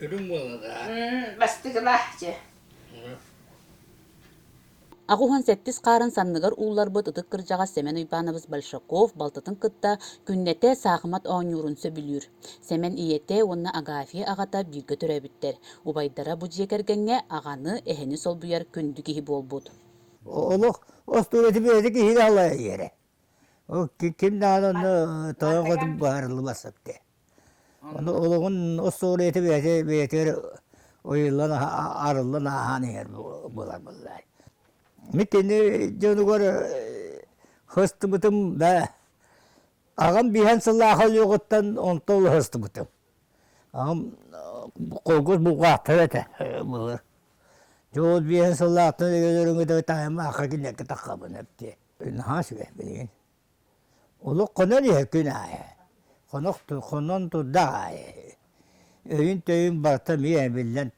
Үрүҥ буолла да. Бастыгылаах дьэ. 87 хаарын санныгар уулларбыт ытык кырдьаҕас Сэмэн Уйбаанабыс Большаков балтытын кытта күннэтэ саахымат оонньуурун сөбүлүүр. Сэмэн ийэтэ уонна Агафья аҕата бииргэ төрөөбүттэр. Убайдара бу дьиэ кэргэҥҥэ аҕаны, эһэни солбуйар күндү киһи буолбут. Олох остуоруйата бэйэтэ киһини алайа иһэрэ. Ол ким даҕаны онно тойон хотун быһаарыллыбат сөптө. Ону олоҕун остуоруйата бэйэтэ бэйэтигэр уйуллан арыллан ааһан иһэр буолар буоллар. Мин кини дьонугар хыстыбытым да аҕам биһэн сыллаах өлүөҕүттэн онтон ыла хыстыбытым. Аҕам холкуос булгаахтар этэ былыр. Дьэ ол биэһэн сыллаахтан өлөрүҥүтэ таайым аахха кинилэргэ таххабын эптиэ. Наһаа үчүгэй билигин. Олох хонон иһэр күн аайы. Хонох хонон турдах аайы. Өйүн-төйүн барыта эмиэ эбиллэн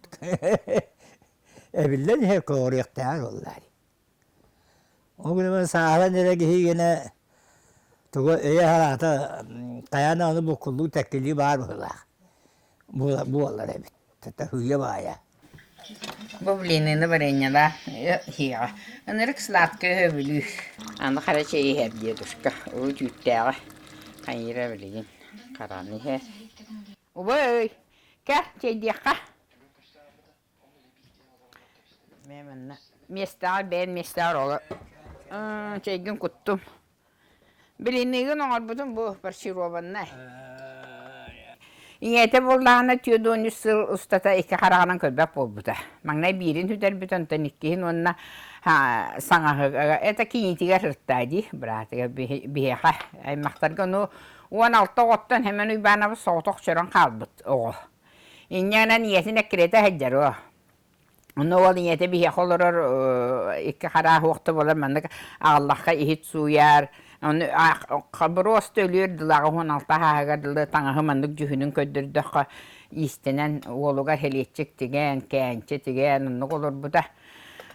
эбиллэн иһэр көҕүрүөхтээҕэр буоллар. Ол гынан сааһыран эрэ киһи гинэ тугу өйө-санаата хайаан даҕаны буккуллуу тэккилии баар быһыылаах буолар эбит. Сыыйа баайа. Бу блиныны вареньелаах иһиэҕэ. Ынырык сладкай сөбүлүүр. Аны хара чэй иһэр дедушка. Урут үүттээҕэ. Хайыыра билигин хараны иһэр. Убай, кэл чэйдиэххэ. Мэ манна миэстэҕэр бэйэн миэстэҕэр олор. Чэйгин куттум. Блиныгын оҥорбутум бу фаршированнай. Ийэтэ буоллаҕына 43 сыл устата икки хараҕынан көрбөт буолбута. Маҥнай биирин сүтэрбит, онтон иккиһин уонна саҥаһыга это кийиитигэр сырытта дии, быраатыгар биһиэхэ аймахтарга ону 16 оҕоттон Сэмэн Уйбаанабыс соҕотох чорон хаалбыт оҕо. Инньэ гынан ийэтин эккирэтэ сылдьар оо. Онно уол ийэтэ биһиэхэ олорор икки хараа уохта буолар маннык аҕаллахха иһит сууйар ону боруоста өлүөр дылы 86 ааһыгар дылы таҥаһы маннык дьүһүнүн көрдөрдөххө иистэнэн уолугар сэлиэччик тигэн кээнчэ тигэн оннук олорбута.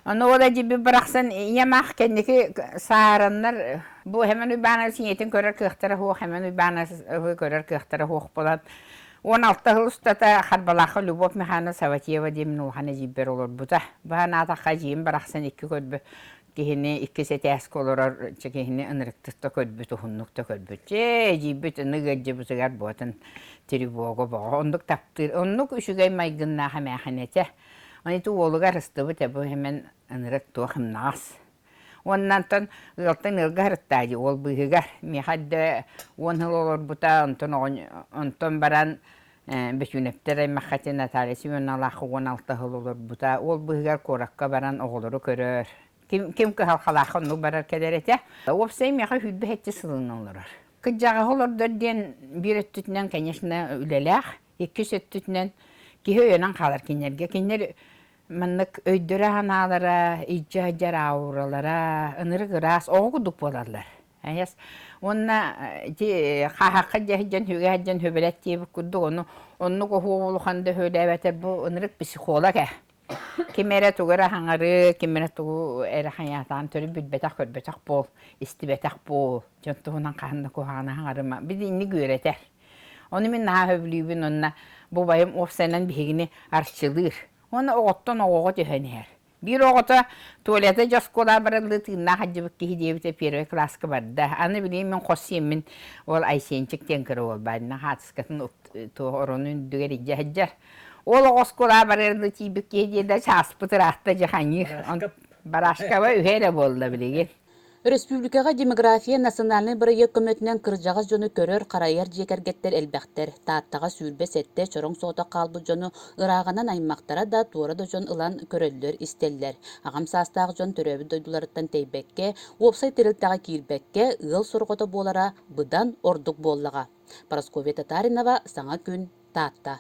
Ону уола дьиби барахсан ийэм аах кэнники саараннар бу Сэмэн Уйбаанабыс ийэтин көрөр кыахтара суох Сэмэн Уйбаанабы көрөр кыахтара суох буолан 16 сыл устата Харбалаахха Любовь Михайловна Саватьева диэн улахан эдьиийбэр олорбута. Бу санаатахха эдьиийим барахсан икки көрбүт киһини иккис этээскэ олорор киһини ынырыктык да көрбүт, уһуннук да көрбүт. Дьэ, эдьиийбит ынык ыалдьыбытыгар буотун тревога боҕо. Оннук таптыыр, оннук үчүгэй майгыннаах эмээхин этэ. Ити уолугар ыстыбыт бу эмэн ынырык туох ымнаҕас. Уонна онтон ыалтан ыалга сырыттаа дии уол быыһыгар. Миэхэ эрдэ 10 сыл олорбута, онтон онтон баран Бөчүүнэптэр аймахха ити Наталья Семеновналаахха 16 сыл олорбута. Уол быыһыгар куоракка баран оҕолору көрөр. Ким, ким кыһалҕалаахха оннук барар кэлэр этэ. Уопсай миэхэ 27 сылын олорор. Кырдьаҕаһы олордор диэн биир өттүтүнэн, конечно, үлэлээх, иккис өттүтүнэн киһи өйөнөн хаалар кинилэргэ. Кинилэр Маннык өйдөрө-санаалара, илдьэ сылдьар ауралара ынырык ыраас оҕо курдук буолаллар. Эйэс уонна ити хааһахха дьэ сылдьан сүгэ сылдьан сүбэлэт диэбит курдук ону оннук оһуох улахан да өһүөлээбэтэр бу ынырык психолог ээ. Ким эрэ тугу эрэ хаҥарыы, ким эрэ тугу эрэ хайаатаан төрүт билбэтэх көрбөтөх буол, истибэтэх буол, дьон туһунан хаһан да куһаҕаны хаҥарыма. Билинник үөрэтэр. Ону мин наһаа сөбүлүүбүн уонна бу убайым уопсайынан биһигини арчылыыр. Уонна оҕоттон оҕоҕо түһэн иһэр. Биир оҕото туалета дьэ оскуолаҕа барыллыы тыыннаах сылдьыбыт киһи диэбитэ первый кылааска барда. Аны билигин мин хос сиэммин уол Айсенчик диэн кыра уол баар. Хаатыскатын туох оронун үрдүгэр илдьэ сылдьар. Уол оҕо оскуолаҕа барыарылыы тиийбит киһи диэн чааспыт ыраатта дьэ ханьыыр. Барашкаба үһэ эрэ буолла билигин. Өрөспүүбүлүкэҕэ Демография национальнай бырайыак көмөтүнэн кырдьаҕас дьону көрөр-харайар дьиэ кэргэттэр элбэхтэр. Тааттаҕа 27 чороҥ соҕотох хаалбыт дьону ырааҕынан аймахтара да, туора да дьон ылан көрөллөр-истэллэр. Аҕам саастаах дьон төрөөбүт дойдуларыттан тэйбэккэ, уопсай тэрилтэҕэ киирбэккэ, ыал сорҕото буолара быдан ордук буоллаҕа. Парасковья Татаринова, Саҥа күн, Таатта.